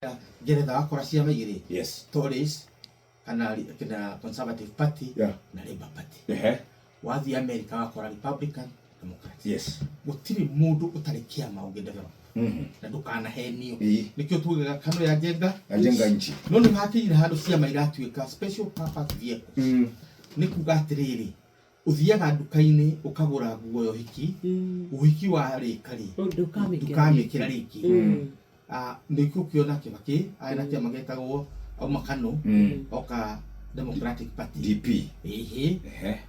Ngeretha wakora ciama igĩrĩ, Tories kana Conservative Party na Labour Party. Wathiĩ America wakora Republican, Democrat. Gũtirĩ mũndũ ũtarĩ kĩama ũngĩ develop na ndũkanahenio. Nĩkĩo tugaga KANU ya njenga Yajenga nchi. No nĩ hakinyire handũ ciama iratuĩka special purpose vehicles. Nĩ kuga atĩrĩrĩ, ũthiaga nduka-inĩ ũkagũra nguo ya ũhiki, ũhiki warĩka rĩ, Ndũkamĩkĩra. Ndũkamĩkĩra rĩngĩ. Ah, nĩkĩo ũkĩona Kĩbakĩ arĩ na kĩama gĩtagwo auma KANU oka Democratic Party. DP. Ĩhĩ.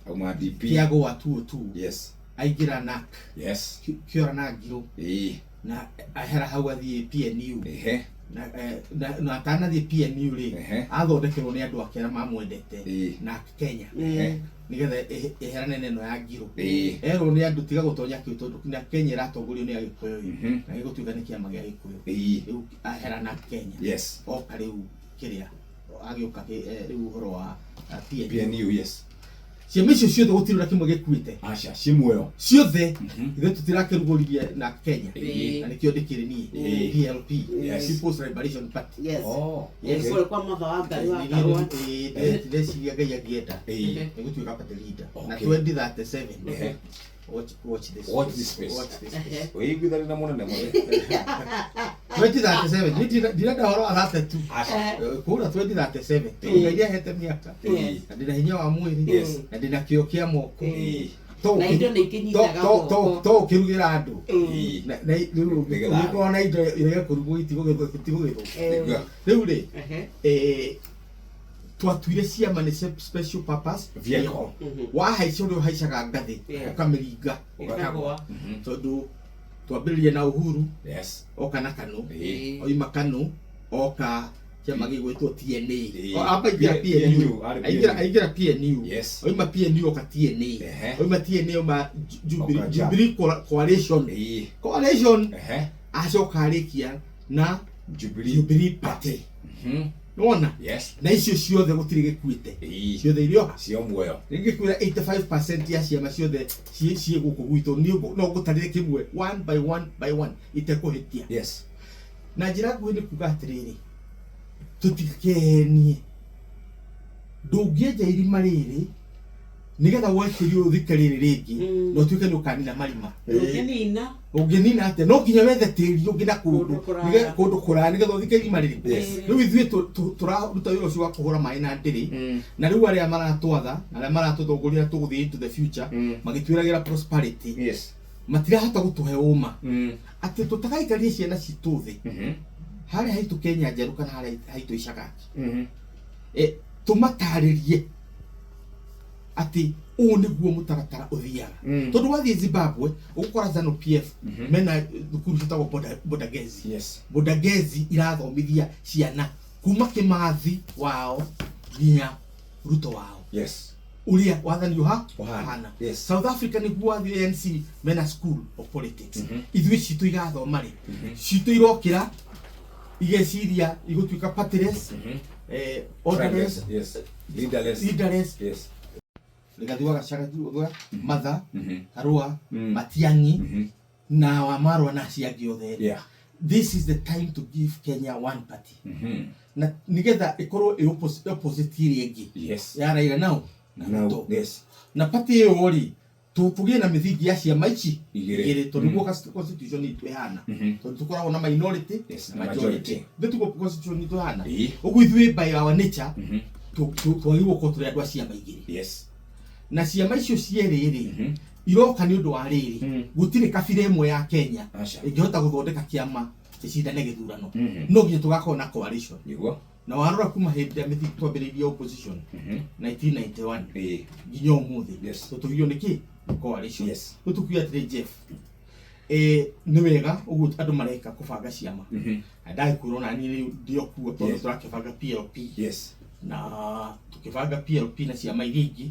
Auma DP. Kĩagũa tuo tu. Aingĩra NARC. Kĩora na ngirũ. Na ahera hau athiĩ PNU. Na atanathiĩ PNU rĩ, athondekerwo nĩ andũ ake arĩa mamwendete NARC Kenya. Nĩgetha ĩherane na ĩno ya ngirũ. Erwo nĩ andũ tiga gũtonya kĩu tondũ na Kenya ĩratongorio nĩ Agĩkũyũ ĩ. Na gĩgũtuĩka nĩ kĩama gĩa Gĩkũyũ. Rĩu ahera NARC Kenya. Oka rĩu kĩrĩa agĩũka rĩu ũhoro wa PNU. PNU, yes. Ciama icio ciothe gũtirĩ na kĩmwe gĩkuĩte. Aca, ciĩ muoyo. Ciothe. Ithuĩ tũtirakĩrugũririe na Kenya. Na nĩkĩo ndĩkĩrĩ niĩ. PLP. People's Liberation Party. Yes. Oh, Yes, okay. kũrĩ kwa Martha wa Ngai wa Karũa. Ndĩreciria Ngai angĩenda nĩ gũtuĩka party leader. Na 2037. Watch, watch this. Watch this space. Watch this space. Wĩiguithanie na mũnene mũnene. 2037. Niĩ ndirenda ũhoro wa 32. Aca. Kũra 2037. Ngai nĩahete mĩaka. Na ndĩna hinya wa mwĩrĩ. Na ndĩna kĩo kĩa moko. Na indo nĩ ikĩnyitaga moko. To ũkĩrugĩra andũ. Na rĩu Nĩgetha- ũngĩkorwo na indo irege kũrugwo itigũgĩthũka. Nĩguo. Rĩu rĩ, twatuire ciama nĩ special purpose vehicle. Wahaica ũrĩa ũhaicaga ngathĩ, ũkamĩringa Ĩkagwa. Tondũ twambĩrĩria na Uhuru, oka na KANU, oima KANU oka kĩama gĩgwĩtwo TNA. O, amba aingĩra PNU. PNU, arĩ Aingĩra PNU. Aingĩra PNU. Oima PNU oka TNA. Oima TNA oima Jubilee, Oka JAM. Jubilee Coalition. Coalition. Acoka arĩkia na Jubilee. Jubilee Party. Nĩwona? Na icio ciothe gũtirĩ gĩkuĩte. Ciothe irĩ oha. Cio muoyo. Rĩngĩ kwĩra 85% ya ciama ciothe ciĩ gũkũ gwitũ niĩ no ngũtarĩre kĩmwe one by one by one itekũhĩtia. Na njĩra nguhĩ nĩ kuga atĩrĩrĩ, tũtikehenie, ndũngĩenja irima rĩrĩ nĩgetha woe tĩri ũyũ ũthike rĩrĩ rĩngĩ na ũtuĩke nĩ ũkanina marima. Ũngĩnina. Ũngĩnina atĩa? No nginya wethe tĩri ũngĩ na kũndũ. Kũndũ kũraya. Kũndũ kũraya nĩgetha ũthike irima rĩrĩkũ. Rĩu ithuĩ tũraruta wĩra ũcio wa kũhũra maĩ na ndĩrĩ. Na rĩu arĩa maratwatha na arĩa maratũtongoria tũgũthiĩ into the future magĩtwĩragĩra prosperity. Matirahota gũtũhe ũma. Atĩ tũtagaikarie ciana citũ thĩ. Harĩa haitũ Kenya njerũ kana harĩa haitũ Icagaki. Tũmatarĩrie atĩ ũũ nĩguo mũtaratara ũthiaga. Tondũ wathiĩ Zimbabwe ũgũkora ZANU PF mena thukuru ciĩtagwo Bodagezi. Bodagezi irathomithia ciana kuma Kĩmathi wao nginya Ruto wao. Ũrĩa wathani Ũhana. ũhana. South Africa nĩguo wathiĩ ANC mena school of politics. Ithuĩ citũ igathoma rĩ? Citũ irokĩra igeciria igũtuĩka partyless, orderless, Yes. Leaderless. Leaderless. Rigathi wa Gachagua, Martha, Karua, Matiang'i, na Wamarwa na acio angĩ othe. This is the time to give Kenya one party. Na nigetha ĩkorwo ĩ opposite ĩrĩa ĩngĩ. Ya Raila nao na Ruto. Na party ĩyo rĩ, tũgĩe na mĩthingi ya ciama ici Igĩrĩ. igĩrĩ, tondũ nĩguo constitution itũ ĩhana. Tondũ tũkoragwo na minority Yes, na na majority. majority. Ithuĩ tiguo constitution itũ ĩhana. Ĩĩ. Ũguo ithuĩ by our nature, twagĩrĩirwo gũkorwo tũrĩ andũ a ciama igĩrĩ. Na ciama icio cierĩ rĩ, iroka nĩ ũndũ wa rĩrĩ, gũtirĩ kabira ĩmwe ya Kenya Aca. ĩngĩhota gũthondeka kĩama gĩcindane gĩthurano. No nginya tũgakorwo na coalition. Na warora kuma hĩndĩ ĩrĩa mĩthingi twambĩrĩirie opposition 1991 nginya ũmũthĩ, tũtũgirio nĩ kĩ? Nĩ coalition. Rĩu tũkiuga atĩrĩ, Jeff, nĩ wega ũguo andũ mareka kũbanga ciama. Na ndagĩkwĩra ona niĩ rĩu ndĩ o kuo tondũ tũrakĩbanga PLP. Na tũkĩbanga PLP na ciama iria ingĩ,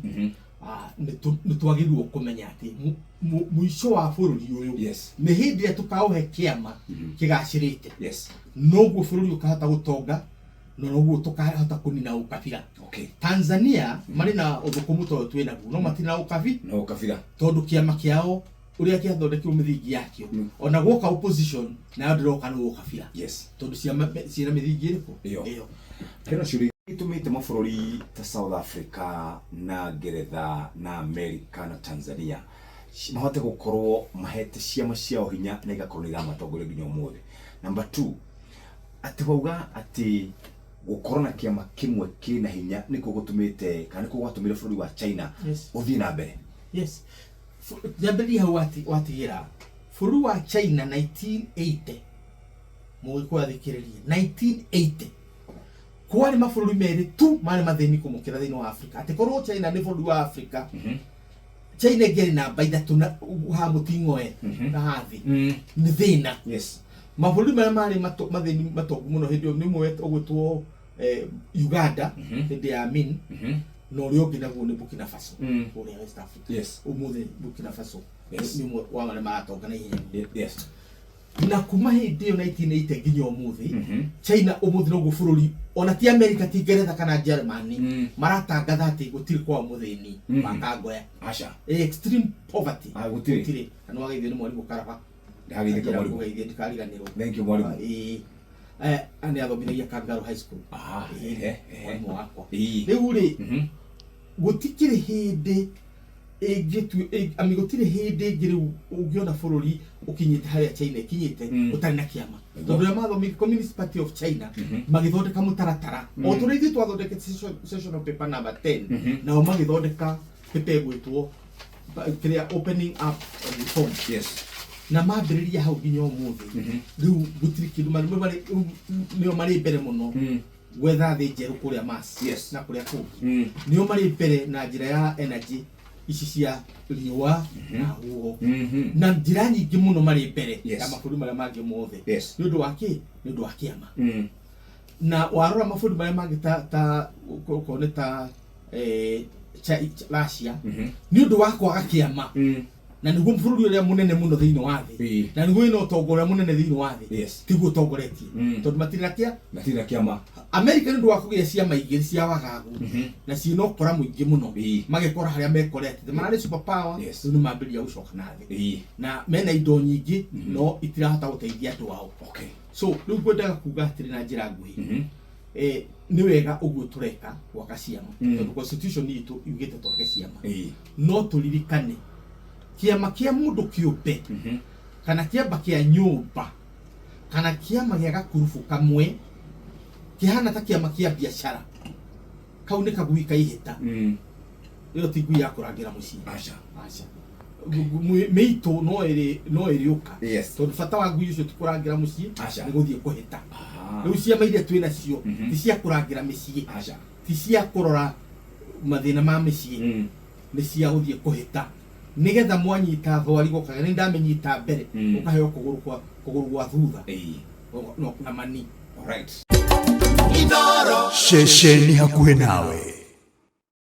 nĩ twagĩrĩirwo kũmenya atĩ mũico wa bũrũri ũyũ nĩ hĩndĩ ĩrĩa tũkaũhe kĩama kĩgacĩrĩte. Noguo bũrũri ũkahota gũtonga na noguo tũkahota kũnina ũkabira. Tanzania marĩ na ũthũkũmu tondũ twĩ naguo, no matirĩ na ũkabi. No ũkabira. Tondũ kĩama kĩao Ũrĩa kĩathondekirwo mĩthingi yakĩo, ona gwoka opposition nayo ndĩroka nĩ ũkabira, tondũ ciama ciĩna mĩthingi ĩrĩkũ? Ĩyo. Ĩyo. Hena ciũria itũmĩte mabũrũri ta South Africa na Ngeretha na America na Tanzania mahote gũkorwo mahete ciama ciao hinya na igakorwo nĩ iramatongoria nginya ũmũthĩ. Number two, atĩ wauga atĩ gũkorwo na kĩama kĩmwe kĩna hinya nĩkuo gũtũmĩte kana nĩkuo gwatũmire bũrũri wa China ũthiĩ na mbere. Yes. Nyambĩrĩrie hau watigĩra bũrũri wa China 1980. Mũgĩkũyũ athikĩrĩrie, 1980 kwarĩ mabũrũri merĩ tu marĩ mathĩni kũmũkĩra thĩinĩ wa Africa. Atĩ korwo China nĩ bũrũri wa Africa, China ĩngĩarĩ namba 3 na haha mũting'oe na haha thĩ nĩ thĩna. Mabũrũri marĩa marĩ mathĩni matongu mũno hĩndĩ ĩyo nĩ ũmwe ũgwĩtwo Uganda hĩndĩ ya Amin, na ũrĩa ũngĩ naguo nĩ Burkina Faso kũrĩa West Africa. Ũmũthĩ Burkina Faso nĩ ũmwe wa marĩa maratonga na ihenya mũno. Na kuma hĩndĩ ĩyo 1980 nginya ũmũthĩ, China ũmũthĩ noguo bũrũri, ona ti America, ti Ngeretha kana Germany, maratangatha atĩ gũtirĩ kwao mũthĩni wa kangoya. Aca. Extreme poverty. Ah, gũtirĩ. Gũtirĩ. Na nĩwageithio nĩ mwarimũ Karaba. Ndageithĩka mwarimũ. Kũgeithia, ndikariganĩrwo. Thank you, mwarimũ. Ĩĩ. Nĩ athomithagia Kangaroo High School. Ah, Ĩĩ, ehe, ehe. mwarimũ wakwa. Rĩu rĩ, gũtikĩrĩ hĩndĩ ĩngĩtu ami gũtirĩ hĩndĩ ĩngĩ rĩu ũngĩona bũrũri ũkinyĩte harĩa China ĩkinyĩte ũtarĩ na kĩama, tondũ arĩa mathomire Communist Party of China magĩthondeka mũtaratara o tũrĩa ithuĩ twathondekete session of paper number 10, nao magĩthondeka paper ĩgwĩtwo kĩrĩa opening up and reform. Na mambĩrĩria hau nginya ũmũthĩ rĩu gũtirĩ kĩndũ rĩu nĩo marĩ mbere mũno gwetha thĩ njerũ kũrĩa Mars na kũrĩa kũngĩ. Nĩo marĩ mbere na njĩra ya energy ici cia riũa na huho na njĩra nyingĩ mũno, marĩ mbere ya mabũrũri marĩa mangĩ mothe. Nĩ ũndũ wa kĩ? Nĩ ũndũ wa kĩama. Na warora mabũrũri marĩa mangĩ ta okorwo nĩ ta Russia, nĩ ũndũ wa kwaga kĩama, na nĩguo bũrũri ũrĩa mũnene mũno thĩinĩ wa thĩ, na nĩguo wĩna ũtonga ũrĩa mũnene thĩinĩ wa thĩ, tiguo ũtongoretie, tondũ matirĩ na kĩa Matirĩ na kĩama. America nĩ ũndũ wa kũgĩa ciama igĩrĩ cia wagagu na ciĩna ũkora mũingĩ mũno, magekora harĩa mekorete mararĩ super power. Rĩu nĩ mambĩrĩria gũcoka na thĩ na mena indo nyingĩ no itirahota gũteithia andũ ao. So rĩu ngwendaga kuga atĩrĩ na njĩra nguhĩ, nĩ wega ũguo tũreka gwaka ciama, tondũ constitution itũ yugĩte twake ciama, no tũririkane kĩama kĩa mũndũ kĩũmbe kana kĩamba kĩa nyũmba kana kĩama gĩa gakurubu kamwe kĩhana ta kĩama kĩa biacara, kau nĩ kagui kaihĩta. Ĩyo ti ngui ya kũrangĩra mũciĩ. Aca. Aca. Mĩitũ no ĩrĩũka, tondũ bata wa ngui ũcio ti kũrangĩra mũciĩ, Aca. nĩ gũthiĩ kũhĩta. Rĩu ciama iria twĩ nacio ti cia kũrangĩra mĩciĩ, Aca. ti cia kũrora mathĩna ma mĩciĩ, nĩ cia gũthiĩ kũhĩta, nĩgetha mwanyita thwari gokaga nĩ ndamĩnyita mbere, ũkaheo kũgũrũ gwa thutha no na mani. Alright. Ceceni hakuhĩ nawe.